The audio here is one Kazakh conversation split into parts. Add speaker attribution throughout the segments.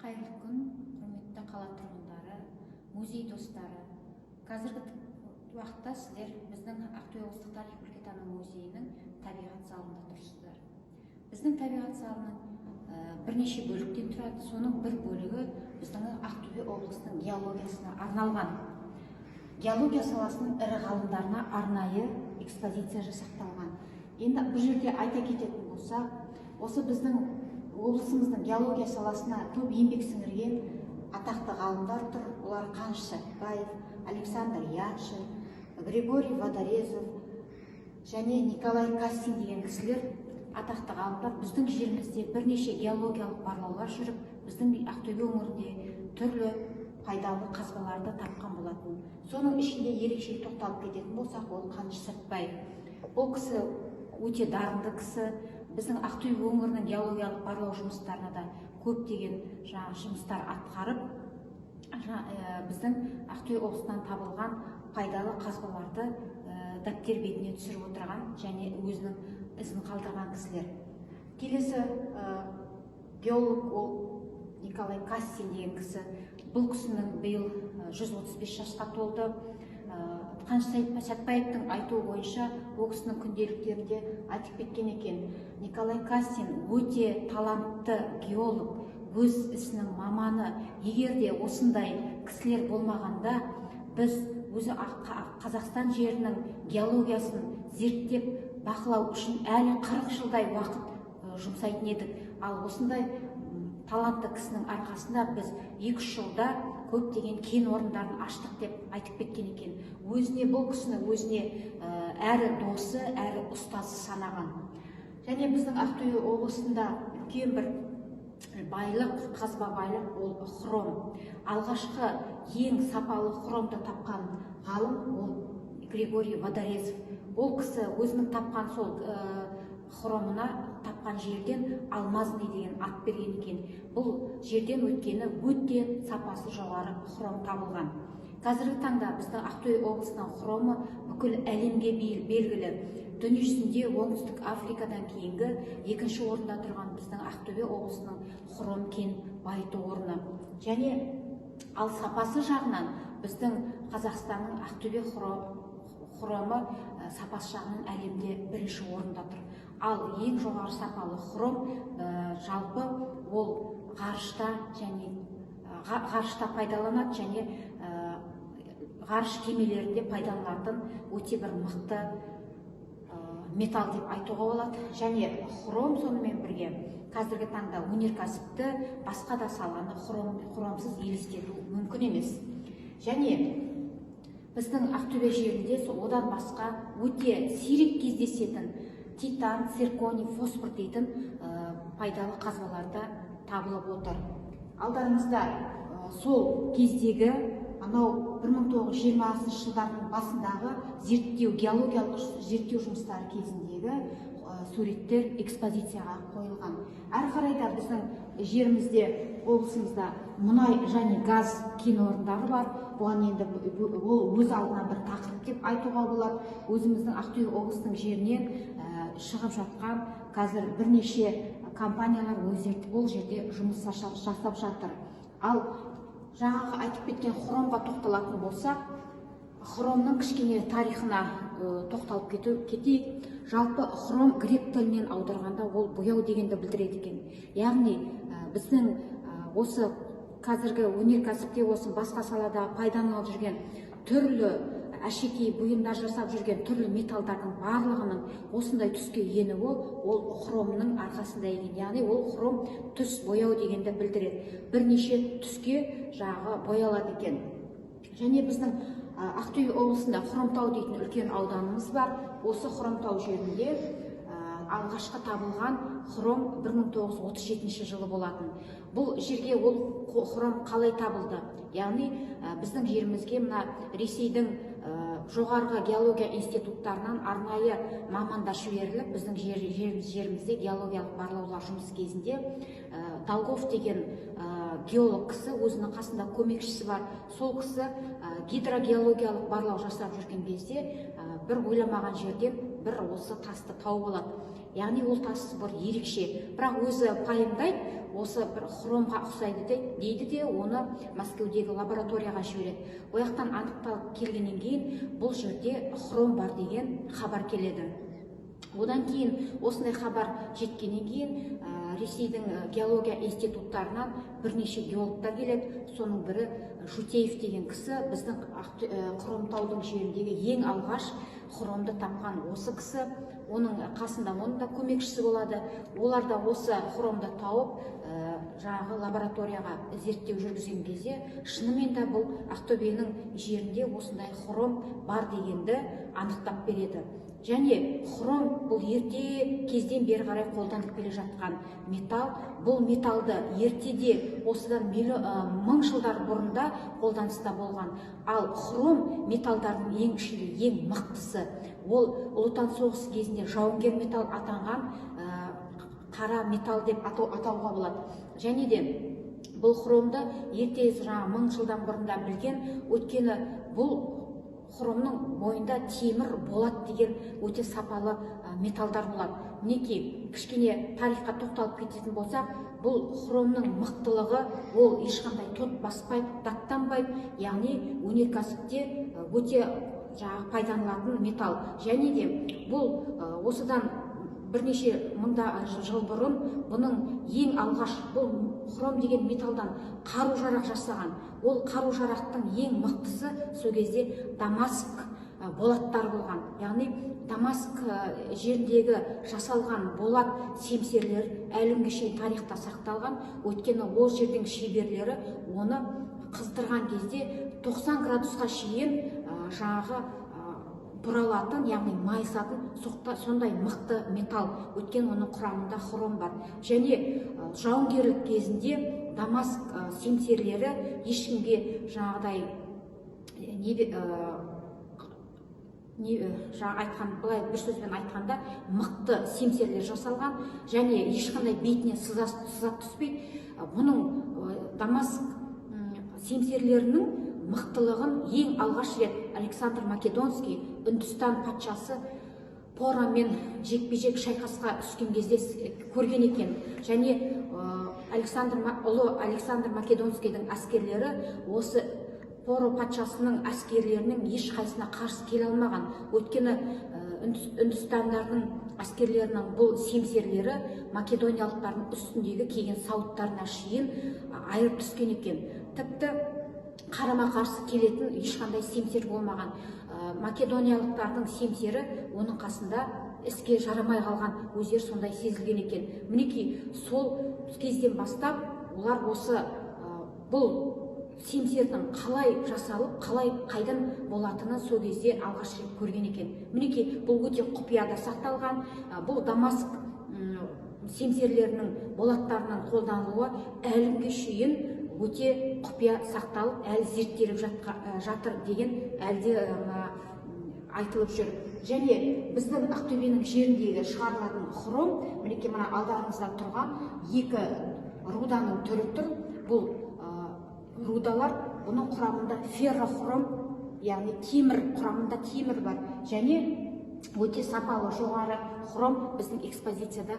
Speaker 1: Қайырлы күн, құрметті қала тұрғындары, музей достары! Қазіргі уақытта сіздер біздің Ақтөбе облыстық тарих өлкетану музейінің табиғат залында тұрсыздар. Біздің табиғат залының бірнеше бөліктен тұрады. Соның бір бөлігі біздің Ақтөбе облысының геологиясына арналған, геология саласының ірі ғалымдарына арнайы экспозиция жасақталған. Енді бұл жерде айта кететін болсақ, осы біздің облысымыздың геология саласына көп еңбек сіңірген атақты ғалымдар тұр. Олар: Қаныш Сәтбаев, Александр Яншин, Григорий Водорезов және Николай Кассин деген кісілер, атақты ғалымдар. Біздің жерімізде бірнеше геологиялық барлаулар жүріп, біздің Ақтөбе өңірінде түрлі пайдалы қазбаларды тапқан болатын. Соның ішінде ерекше тоқталып кететін болсақ, ол Қаныш Сәтбаев. Бұл кісі өте дарынды кісі. Біздің Ақтөбе өңірінің геологиялық барлау жұмыстарына да көптеген жаңағы жұмыстар атқарып, біздің Ақтөбе облысынан табылған пайдалы қазбаларды дәптер бетіне түсіріп отырған және өзінің ізін қалдырған кісілер. Келесі геолог ол Николай Кассин деген кісі. Бұл кісінің биыл 135 жасқа толды. Қаныш Сәтбаевтың айтуы бойынша, ол кісінің күнделіктерінде айтып кеткен екен: Николай Кассин өте талантты геолог, өз ісінің маманы. Егер де осындай кісілер болмағанда, біз өзі Қазақстан жерінің геологиясын зерттеп бақылау үшін әлі 40 жылдай уақыт жұмсайтын едік. Ал осындай талантты кісінің арқасында біз 2-3 жылда көптеген кен орындарын аштық деп айтып кеткен екен. Өзіне, бұл кісіні өзіне әрі досы, әрі ұстазы санаған. Және біздің Ақтөбе облысында үлкен бір байлық, қазба байлық ол хром. Алғашқы ең сапалы хромды тапқан ғалым ол Григорий Водорезов. Ол кісі өзінің тапқан сол хромына тапқан жерден Алмазный деген ат берген екен. Бұл жерден өйткені өте сапасы жоғары хром табылған. Қазіргі таңда біздің Ақтөбе облысының хромы бүкіл әлемге белгілі. Дүниежүзінде Оңтүстік Африкадан кейінгі екінші орында тұрған біздің Ақтөбе облысының хром кен байыту орны. Және ал сапасы жағынан біздің Қазақстанның Ақтөбе хромы сапасы жағынан әлемде бірінші орында тұр. Ал ең жоғары сапалы хром жалпы ол ғарышта және ғарышта пайдаланады және ғарыш кемелерінде пайдаланатын өте бір мықты металл деп айтуға болады. Және хром сонымен бірге қазіргі таңда өнеркәсіпті, басқа да саланы хромсыз елестету мүмкін емес. Және біздің Ақтөбе жерінде одан басқа өте сирек кездесетін титан, цирконий, фосфор дейтін пайдалы қазбалар да табылып отыр. Алдарыңызда сол кездегі анау 1920 жылдардың басындағы зерттеу, геологиялық зерттеу жұмыстары кезіндегі суреттер экспозицияға қойылған. Әрі қарай да біздің жерімізде, облысымызда мұнай және газ кен орындары бар. Бұған енді ол өз алдына бір тақырып деп айтуға болады. Өзіміздің Ақтөбе облысының жерінен шығып жатқан қазір бірнеше компаниялар ол жерде жұмыс жасап жатыр. Ал жаңағы айтып кеткен хромға тоқталатын болсақ, хромның кішкене тарихына тоқталып кетейік. Жалпы хром грек тілінен аударғанда ол бояу дегенді білдіреді екен. Яғни біздің осы қазіргі өнеркәсіпте болсын, басқа салада пайдаланылып жүрген түрлі әшекей бұйымдар жасап жүрген түрлі металдардың барлығының осындай түске енуі ол хромның арқасында екен. Яғни ол хром түс, бояу дегенді білдіреді, бірнеше түске жағы боялады екен. Және біздің Ақтөбе облысында Хромтау дейтін үлкен ауданымыз бар. Осы Хромтау жерінде алғашқы табылған хром 1937 жылы болатын. Бұл жерге ол хром қалай табылды? Яғни біздің жерімізге мына Ресейдің жоғарғы геология институттарынан арнайы мамандар жіберіліп, біздің жерімізде геологиялық барлаулар жұмыс кезінде Долгов деген геолог кісі, өзінің қасында көмекшісі бар, сол кісі гидрогеологиялық барлау жасап жүрген кезде бір ойламаған жерден бір осы тасты тауып алады. Яғни ол тас бір ерекше, бірақ өзі пайымдайды, осы бір хромға ұқсайды дейді де, оны Мәскеудегі лабораторияға жібереді. Ол жақтан анықталып келгеннен кейін бұл жерде хром бар деген хабар келеді. Одан кейін осындай хабар жеткеннен кейін Ресейдің геология институттарынан бірнеше геологтар келеді. Соның бірі Жутеев деген кісі, біздің Хромтаудың жеріндегі ең алғаш хромды тапқан осы кісі. Оның қасында оның да көмекшісі болады. Олар да осы хромды тауып, жаңағы лабораторияға зерттеу жүргізген кезде шынымен де бұл Ақтөбенің жерінде осындай хром бар дегенді анықтап береді. Және хром бұл ерте кезден бері қарай қолданып келе жатқан металл. Бұл металлды ертеде, осыдан мың жылдар бұрында қолданыста болған. Ал хром металдардың ең ішінде ең мықтысы. Ол Ұлы Отан соғысы кезінде жауынгер металл атанған, қара металл деп атауға болады. Және де бұл хромды ерте, жаңағы мың жылдан бұрында білген, өйткені бұл хромның бойында темір, болат деген өте сапалы металдар болады. Мінекей, кішкене тарихқа тоқталып кететін болсақ, бұл хромның мықтылығы, ол ешқандай тот баспайды, даттанбайды, яғни өнеркәсіпте өте жаңағы пайдаланылатын металл. Және де бұл осыдан бірнеше мыңда жыл бұрын бұның ең алғаш бұл хром деген металдан қару жарақ жасаған. Ол қару жарақтың ең мықтысы сол кезде Дамаск болаттар болған. Яғни Дамаск жеріндегі жасалған болат семсерлер әлі күнге шейін тарихта сақталған, өйткені ол жердің шеберлері оны қыздырған кезде 90 градусқа шейін жаңағы бұралатын, яғни майысатын сондай мықты металл, өйткені оның құрамында хром бар. Және жауынгерлік кезінде Дамаск семсерлері ешкімге жаңағыдай не жаңа айтқан, былай бір сөзбен айтқанда, мықты семсерлер жасалған және ешқандай бетіне сызат түспейді. Бұның Дамаск семсерлерінің мықтылығын ең алғаш рет Александр Македонский Үндістан патшасы Порамен жекпе-жек шайқасқа түскен кезде көрген екен. Және ұлы Александр Македонскийдің әскерлері осы Поро патшасының әскерлерінің ешқайсысына қарсы келе алмаған, өйткені үндістандардың әскерлерінің бұл семсерлері македониялықтардың үстіндегі киген сауыттарына шейін айырып түскен екен. Тіпті қарама қарсы келетін ешқандай семсер болмаған. Македониялықтардың семсері оның қасында іске жарамай қалған, өздері сондай сезілген екен. Мінекей, сол кезден бастап олар осы бұл семсердің қалай жасалып, қалай, қайдан болатынын сол кезде алғаш рет көрген екен. Мінекей, бұл өте құпияда сақталған. Бұл Дамаск семсерлерінің, болаттарының қолданылуы әлі күнге шейін өте құпия сақталып, әлі зерттеліп жатыр деген әлі де мына, айтылып жүр. Және біздің Ақтөбенің жеріндегі шығарылатын хром, мінекей, мына алдарыңызда тұрған екі руданың түрі тұр. Бұл рудалар, бұның құрамында феррохром, яғни темір, құрамында темір бар және өте сапалы жоғары хром біздің экспозицияда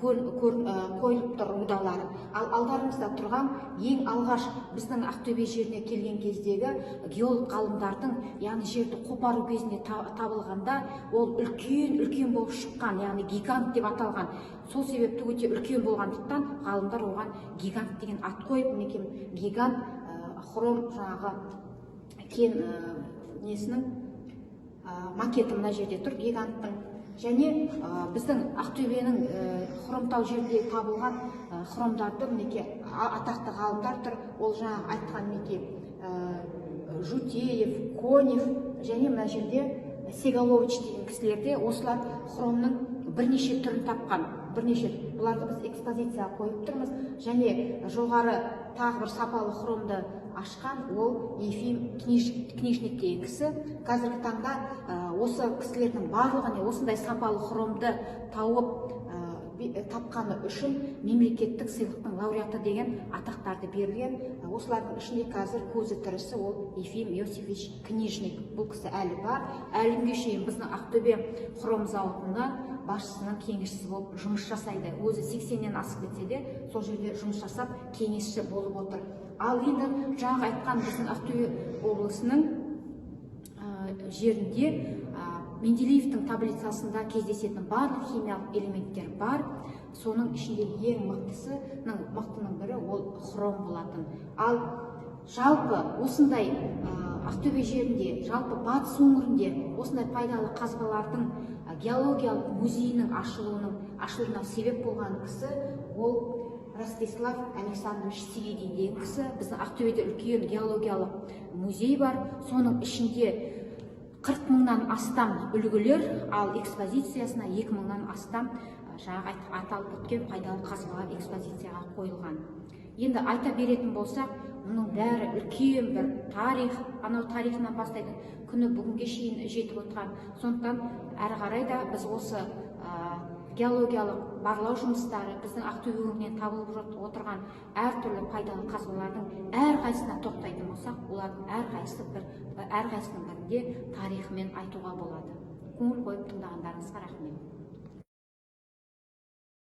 Speaker 1: қойылып тұр рудалары. Ал алдарыңызда тұрған ең алғаш біздің Ақтөбе жеріне келген кездегі геолог ғалымдардың, яғни жерді қопару кезінде табылғанда, ол үлкен үлкен болып шыққан, яғни гигант деп аталған. Сол себепті өте үлкен болғандықтан ғалымдар оған гигант деген ат қойып, мінекей, гигант хром жаңағы кен несінің макеті мына жерде тұр гиганттың. Және біздің Ақтөбенің Хромтау жерінде табылған хромдарды, мінекей, атақты ғалымдар тұр. Ол жаңағы айтқан, мінекей, Жутеев, Конев және мына жерде Сегалович деген кісілер де, осылар хромның бірнеше түрін тапқан, бірнеше. Бұларды біз экспозицияға қойып тұрмыз. Және жоғары тағы бір сапалы хромды ашқан ол Ефим Книжник деген кісі. Қазіргі таңда осы кісілердің барлығына осындай сапалы хромды тауып тапқаны үшін мемлекеттік сыйлықтың лауреаты деген атақтарды берілген. Осылардың ішінде қазір көзі тірісі ол Ефим Иосифович Книжник. Бұл кісі әлі бар, әлі күнге шейін біздің Ақтөбе хром зауытында басшысының кеңесшісі болып жұмыс жасайды. Өзі 80-нен асып кетсе де, сол жерде жұмыс жасап, кеңесші болып отыр. Ал енді жаңағы айтқан біздің Ақтөбе облысының жерінде Менделеевтің таблицасында кездесетін барлық химиялық элементтер бар. Соның ішінде ең мықтысының мықтының бірі ол хром болатын. Ал жалпы осындай Ақтөбе жерінде, жалпы батыс өңірінде осындай пайдалы қазбалардың геологиялық музейінің ашылуына себеп болған кісі ол Ростислав Александрович Сигидин деген кісі. Біздің Ақтөбеде үлкен геологиялық музей бар, соның ішінде 40 мыңнан астам үлгілер, ал экспозициясына 2 мыңнан астам жаңағы аталып өткен пайдалы қазбалар экспозицияға қойылған. Енді айта беретін болсақ, мұның бәрі үлкен бір тарих, анау тарихынан бастайтын күні бүгінге шейін жетіп отырған. Сондықтан әрі қарай да біз осы геологиялық барлау жұмыстары, біздің Ақтөбе өңірінен табылып отырған әртүрлі пайдалы қазбалардың әрқайсысына тоқтайтын болсақ, олардың әрқайсысы бір, әрқайсысының бірінде тарихымен айтуға болады. Көңіл қойып тыңдағандарыңызға рахмет.